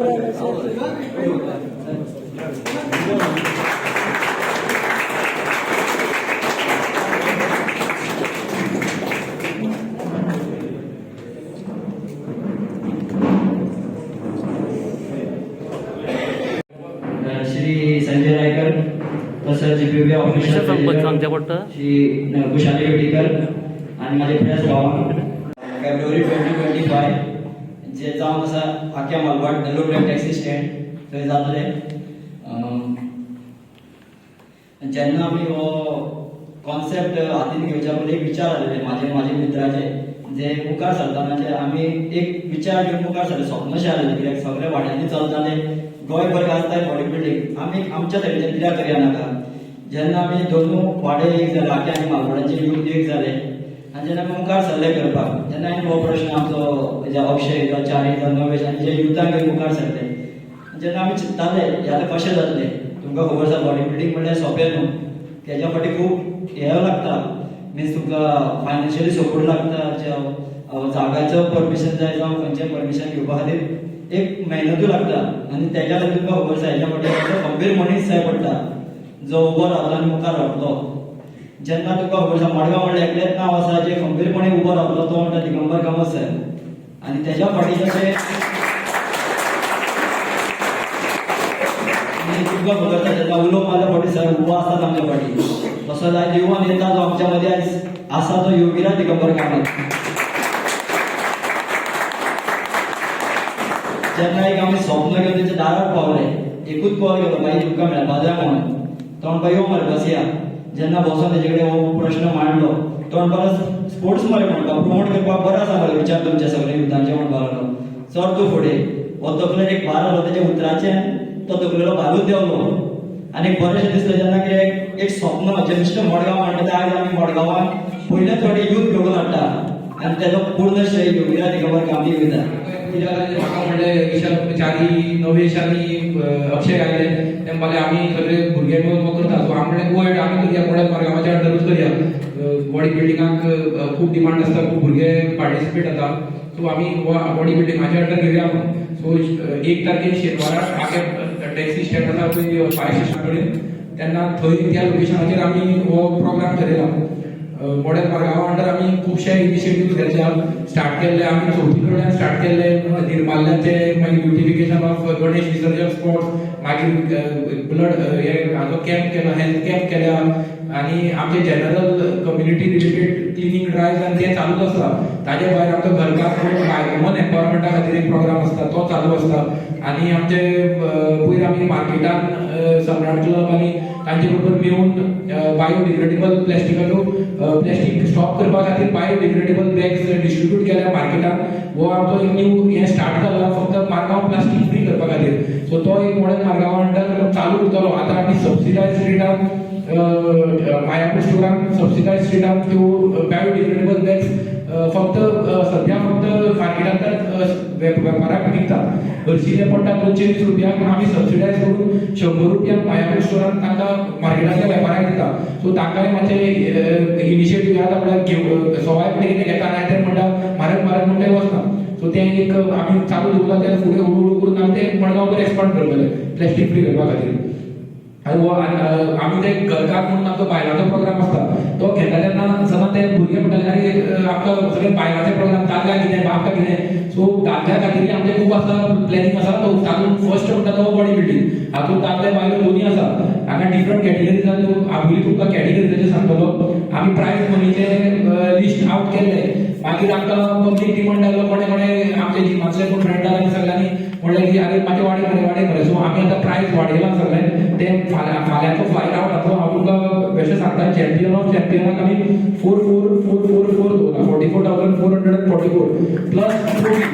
श्री संजय रायकर, तसंच G P बी officer सांगचें पडटा. श्री कुशाली वेडीकर आणि माझे प्रेस भावांक, फेब्रुवारी 2025 जे जावन आसा आख्या मालवण येलो ब्लॅक टॅक्सी स्टँड थंय जातले. जेन्ना आमी हो कॉन्सेप्ट हातीन घेवच्या पयलीं एक विचार आसलेले म्हाजे, म्हाजे मित्राचे जे मुखार सरतना, जे आमी एक विचार घेवन मुखार सरले, स्वप्न शे आसलेले, कित्याक सगळ्या वाड्यांनी चलताले, गोंयभर गाजताय बॉडी बिल्डींग, आमी आमच्या सायडीच्यान कित्याक करया नाका? जेन्ना आमी दोनू वाडे एक जाले, आख्या आनी मालवणाचे यूथ एक जाले आनी जेन्ना आमी मुखार सरले करपाक, तेन्ना हांवें हो प्रश्न आमचो जे अक्षय जावं चारी जावं नवेश आनी जे युथांक घेवन मुखार सरले, जेन्ना आमी चिंत्ताले हे आतां कशें जातलें. तुमकां खबर आसा, बॉडी बिल्डींग म्हणल्यार सोंपें न्हू. तेज्या फाटी खूब हें लागता, मिन्स तुमकां फायनान्शियली सपोर्ट लागता, जे जाग्याचो परमिशन जाय जावं खंयचें परमिशन घेवपा खातीर एक मेहनतूय लागता. आनी तेज्या खातीर तुमकां खबर आसा, हेज्या फाटी असो खंबीर मनीस जाय पडटा जो उबो रावतलो आनी मुखार वतलो. जेन्ना तुका खबर आसा, मडगांव म्हणल्यार एकलेंच नांव आसा जे खंबीरपणे उबो रावलो, तो म्हणटा दिगंबर कामत साहेब. आनी तेज्या फाटी जशें आनी तुमकां खबर आसा, जेन्ना उलो मारल्या फाटी सर उबो आसतात आमच्या फाटी, तसोच आयज युवा नेता जो आमच्या मदीं आयज आसा तो योगीराज दिगंबर कामत. जेन्ना एक आमी स्वप्न घेवन तेच्या दारार पावले, एकूच कॉल केलो, बाई, तुमकां मेळपा जाय म्हणून. तो म्हणपा, यो मरे, बसया. जेन्ना बसोन तेजे कडेन हो प्रश्न मांडलो, तो म्हणपा, स्पोर्ट्स मरे म्हणपा प्रमोट करपाक बरो आसा मरे विचार तुमचे सगळे युथांचे, म्हणपा लागलो. सर, तूं फुडें. हो तकलेर एक भार आसलो, तेच्या उतराचें तो तकलेलो भारूच देंवलो आनी एक बरेंशें दिसलें जेन्ना की एक एक स्वप्न जें नुस्तें मडगांव म्हणटा तें आयज आमी मडगांवान पयलेच फावटी यूथ घडोवन हाडटा आनी तेजो पूर्ण श्रेय योगीराज दिगंबर कामतीक वयता. कित्याक म्हाका म्हणलें, विशाल, चारी, नवेश आनी अक्षय आयले, ते म्हणले आमी सगळे भुरगे मेळून हो करता. सो आमी म्हणलें, गो अहेड, आमी करया, मॉडल मारगांवाच्या अंडरूच करया. बॉडी बिल्डिंगाक खूब डिमांड आसता, खूब भुरगे पार्टिसिपेट जाता, सो आमी बॉडी बिल्डिंगाच्या अंडर घेवया म्हणून. सो 1 तारखेर शेनवाराक आगे टॅक्सी स्टँड आसा पळय फायर स्टेशना कडेन, तेन्ना थंय त्या लोकेशनाचेर आमी हो प्रोग्राम थरयला. मॉडेल मारगांवा अंडर आमी खुबशे इनिशिएटिव्ह घेतल्या, स्टार्ट केल्ले. आमी चवथी कडल्यान स्टार्ट केल्ले, निर्माल्याचे, मागीर ब्युटिफिकेशन ऑफ गणेश विसर्जन स्पॉट, मागीर ब्लड हे हाजो कॅम्प केलो, हेल्थ कॅम्प केल्या आनी आमचे general community related cleaning drive आनी ते चालूच आसता. ताजे भायर आमचो घरकार म्हणून वुमन एम्पावरमेंटा खातीर एक प्रोग्राम आसता, तो चालू आसता. आनी आमचे पयर आमी मार्केटान सम्राट क्लब आनी तांचे बरोबर मेळून बायोडिग्रेडेबल प्लॅस्टिकाचो, प्लॅस्टीक स्टॉप करपा खातीर बायोडिग्रेडेबल बॅग्स डिस्ट्रिब्यूट केल्या मार्केटान. हो आमचो एक न्यू हें स्टार्ट जाला, फक्त मारगांव प्लास्टीक फ्री करपा खातीर. सो तो एक मॉडेल मारगांव अंडर चालू उरतलो. आतां आमी सबसिडायज रेटान मायापूर स्टोरान सबसिडायज रेटान त्यो बायोडिग्रेडेबल बॅग्स फक्त सध्या फक्त मार्केटांतल्यान वेपाराक विकतात. हरशीं ते पडटा 220 रुपया, पूण आमी सबसिडायज करून 100 रुपयांक मायापूर स्टोरान तांकां मार्केटांतल्या वेपाराक दिता. सो तांकांय मातशें इनिशिएटीव येता, म्हळ्यार घेव सवाय फुडें कितें घेता, नाय तर म्हणटा म्हारग म्हारग म्हणटा वचना. सो तें एक आमी चालू दवरला, तें फुडें हळू हळू करून आमी तें मडगांव एक्सपांड करतले प्लॅस्टीक फ्री करपा खातीर. आनी हो आमी ते घरकार म्हणून आमचो बायलांचो प्रोग्राम आसता, तो घेता तेन्ना सदां ते भुरगे म्हणटाले, अरे, आमकां सगळे बायलांचे प्रोग्राम, दादल्यांक कितें, आमकां कितें? सो दादल्या खातीर आमचें खूब आसा, प्लॅनिंग आसा. तो तातूंत फर्स्ट म्हणटा तो बॉडी बिल्डींग. हातूंत दादले बायलो दोन्ही आसा. हांगा डिफरंट कॅटेगरीज आसा, त्यो आबोली तुमकां कॅटेगरीजाचेर सांगतलो. आमी प्रायज मनीचे लिस्ट आवट केल्ले, मागीर आमकां पब्लीक डिमांड आयलो. कोणे कोणे आमचे जिमांतले कोण फ्रेंड आनी सगळ्यांनी म्हणलें की अरे, मातशें वाडय मरे, वाडय मरे. सो आमी आतां प्रायज वाडयला सगळें. ते फाल्यां फाल्यांचो फ्लायर आवट जातलो. हांव तुमकां बेश्टें सांगता, चॅम्पियन ऑफ चॅम्पियनाक आमी 44444 दवरला, 44,444 प्लस ट्रॉफी.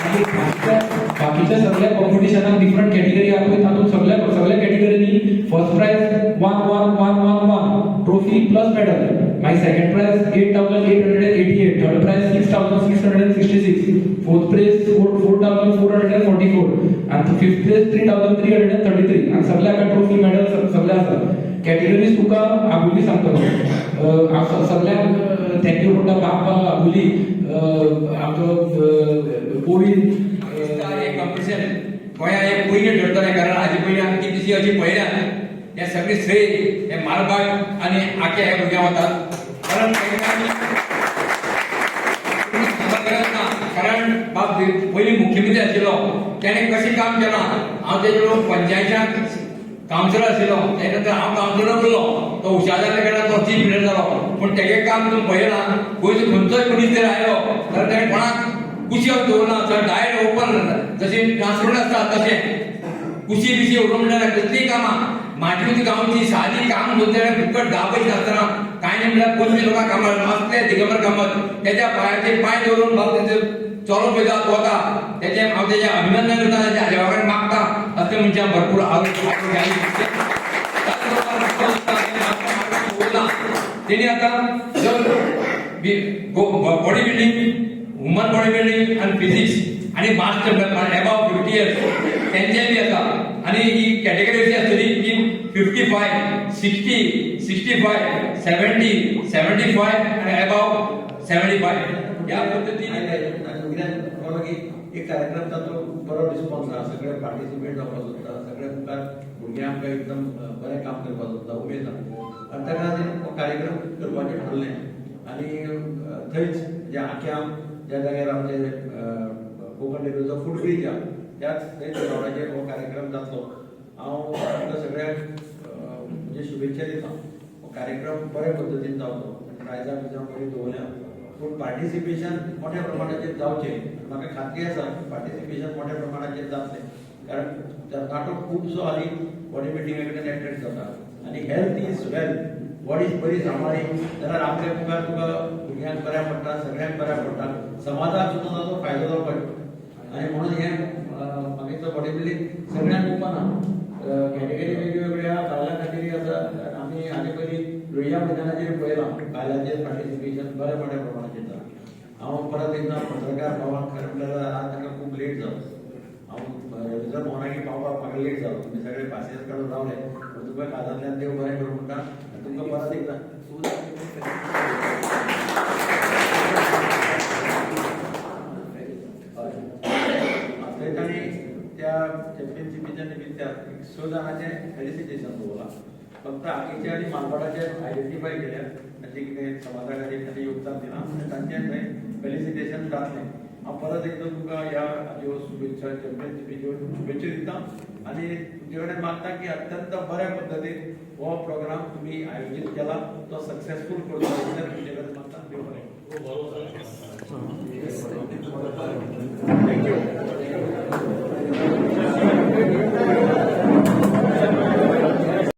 आनी बाकीच्या बाकीच्या सगळ्या कॉम्पिटिशनाक डिफरंट कॅटेगरी आहा पळय, तातूंत सगळ्या सगळ्या कॅटेगरीनी first prize 1 1 1 1 1, trophy plus medal, मागीर second prize 8,888, third prize 6,666, fourth prize 4,444 आनी fifth place 3,333. आनी सगळ्या ट्रॉफी, मेडल सगळे आसा. कॅटेगरीज तुका आबोली सांगतलो. हांव सगळ्यांक thank you म्हणटा. बाप्पा, आबोली, आमचो कोवीड हे कॉम्पिटिशन गोंया हे पयलीं ठरतलें, कारण हाजे पयलीं आमी कितलीशी अशी पळयल्या. हे सगळे श्रेय हे मालभाग आनी आखे ह्या भुरग्यांक वतात, कारण गरज ना. कारण बाब पयलीं मुख्यमंत्री आशिल्लो तेणें कशें काम केलां, हांव तेजे बरोबर पंचायतीक कावन्सिलर आशिल्लो, तेजे नंतर हांव कावन्सिलर उरलो. तो हुशार जाल्ल्या कारणान तो चीफ मिनिस्टर जालो, पूण तेगे काम तूं पळयलां, खंयचो खंयचोय मनीस जर आयलो जाल्यार तेणें कोणाक कुशीक दवरना, सर डायरेक्ट ओपन जशें ट्रान्सपरंट आसता तशें कुशी बिशी उलोवंक म्हणल्यार कसलीय कामां माझी गांवची सादी काम सुद्दां तेणें फुकट 10 पयशे नासतना कांय न्ही म्हणल्यार 25 लोकांक कामां असले दिगंबर कामत तेच्या पांयाचेर पांय दवरून बाब तेचो चलो पळयता वता, तेचें हांव तेजें अभिनंदन करता, तेच्या देवा कडेन मागता असले मनशां भरपूर आरोग्य. तेणी आतां जर body building, woman body building आनी फिजिक्स आनी मास्टर एबाव 50 इयर्स तेंचे बी आसा. आनी ही कॅटेगरी अशी आसतली की 55, 60, 65, 70, 75 आनी एबाव 75 ह्या पद्दतीन. कित्याक की एक कार्यक्रम ताचो बरो रिस्पॉन्स आहा, सगळे पार्टिसिपेट जावपाक सोदता, सगळे मुखार भुरगे आमकां एकदम बरें काम करपाक सोदता, उमेद आहा आनी ताका खातीर हो कार्यक्रम करपाचें ठरलें. आनी थंयच जे आक्याम ज्या जाग्यार आमचे कोंकण रेल्वेचो फूट ब्रीज आहा त्याच थंयच ग्रावंडाचेर हो कार्यक्रम जातलो. हांव तुमकां सगळ्यांक म्हणजे शुभेच्छा दिता. हो कार्यक्रम बऱ्या पद्दतीन जावचो, प्रायजां बिजां बरीं दवरल्या, पूण पार्टिसिपेशन मोठ्या प्रमाणाचेर जावचें. म्हाका खात्री आसा पार्टिसिपेशन मोठ्या प्रमाणाचेर जातलें, कारण तरणाटो खुबसो हालीं बॉडी बिल्डिंगा कडेन एट्रेक्ट जाता आनी हेल्थ is wealth. Body बरी सांबाळ्ळी जाल्यार आपल्या मुखार तुका भुरग्यांक बऱ्याक पडटा, सगळ्यांक बऱ्याक पडटा, समाजाक सुद्दां ताचो फायदो जावपाक शकता. आनी म्हणून हें म्हाका दिसता बॉडी बिल्डींग सगळ्यांक ओपन आहा, कॅटेगरी वेगळी वेगळी आहा, बायलां खातीर आसा. आमी हाजे पयलीं लोहिया मैदानाचेर पळयलां बायलांचेर पार्टिसिपेशन बऱ्या मोठ्या प्रमाणाचेर जालां. हांव परत एकदां पत्रकार भावांक, खरें म्हणल्यार आज तांकां खूब लेट जालो, हांव रवींद्र भवनाक पावपाक म्हाका लेट जालो, तुमी सगळे पासियेंस काडून रावले, पूण तुमकां काळजांतल्यान देव बरें करूं म्हणटा आनी तुमकां परत एकदां थंय तांणी त्या चॅम्पियनशिपीच्या निमित्तान एक स जाणांचें फेलिसिटेशन दवरलां. फक्त आकेचे आनी मालवाडाचे आयडेंटिफाय केल्या, तांचे कितें समाजा खातीर तांणी योगदान दिलां आनी तांचें थंय फेलिसिटेशन जातलें. हांव परत एकदां तुमकां ह्या ह्यो शुभेच्छा, चॅम्पियनशिपीच्यो शुभेच्छा दिता आनी तुमचे कडेन मागता की अत्यंत बऱ्या पद्दतीन हो प्रोग्राम तुमी आयोजीत केला, तो सक्सेसफूल करचो इतलें तुमचे कडेन मागता. देव बरें. Thank you.